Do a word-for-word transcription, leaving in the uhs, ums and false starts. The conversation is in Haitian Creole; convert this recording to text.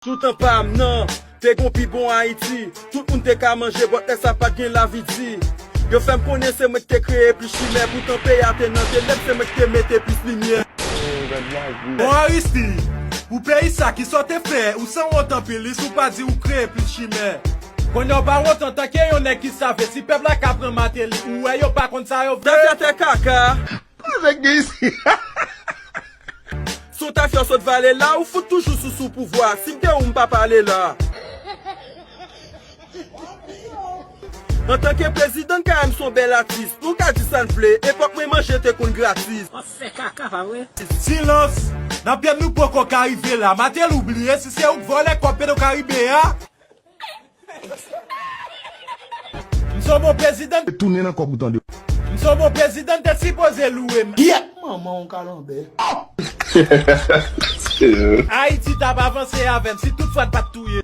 Sou tan pa m nan, te gon pi bon Ayiti. Tout moun te ka manje bòt, lè sa pa t gen lavi di. Yo fè m konnen se mwen ki te kreye plis chimè, poutan peyi a te nan tenèb, se mwen ki te mete plis limyè. Bon Aristide, pou peyi sa ki sa w te fè, ou sanwont anpil, isi w pa di ou kreye plis chimè. Kounye a w pa wont antanke yon nèg ki save, si pèp la ka pran Martelly, ou wè yo pa konn sa yo vle. Tafya tè kaka. Sa nèg gen isi? Si w tafya w sot vale la, ou fout toujou sou sou pouvwa. Si m te ou m pa pale la. Antanke prezidan, K M se yon bèl atis. Nou ka di sa n vle, epòk mwen manje te konn gratis. W ap fè kaka, pa vre? Silans! Nan pye nou poko ka rive la. Martelly ou bliye si se ou k vòlè kòb Petro Caribe a? M se yon bon prezidan. Tounen nan kòb ou tande. M se yon bon prezidan, te sipoze louwe m. Gyèt manman w kalanbè. Ayiti t ap avanse avè m si tout fwa n pa t touye.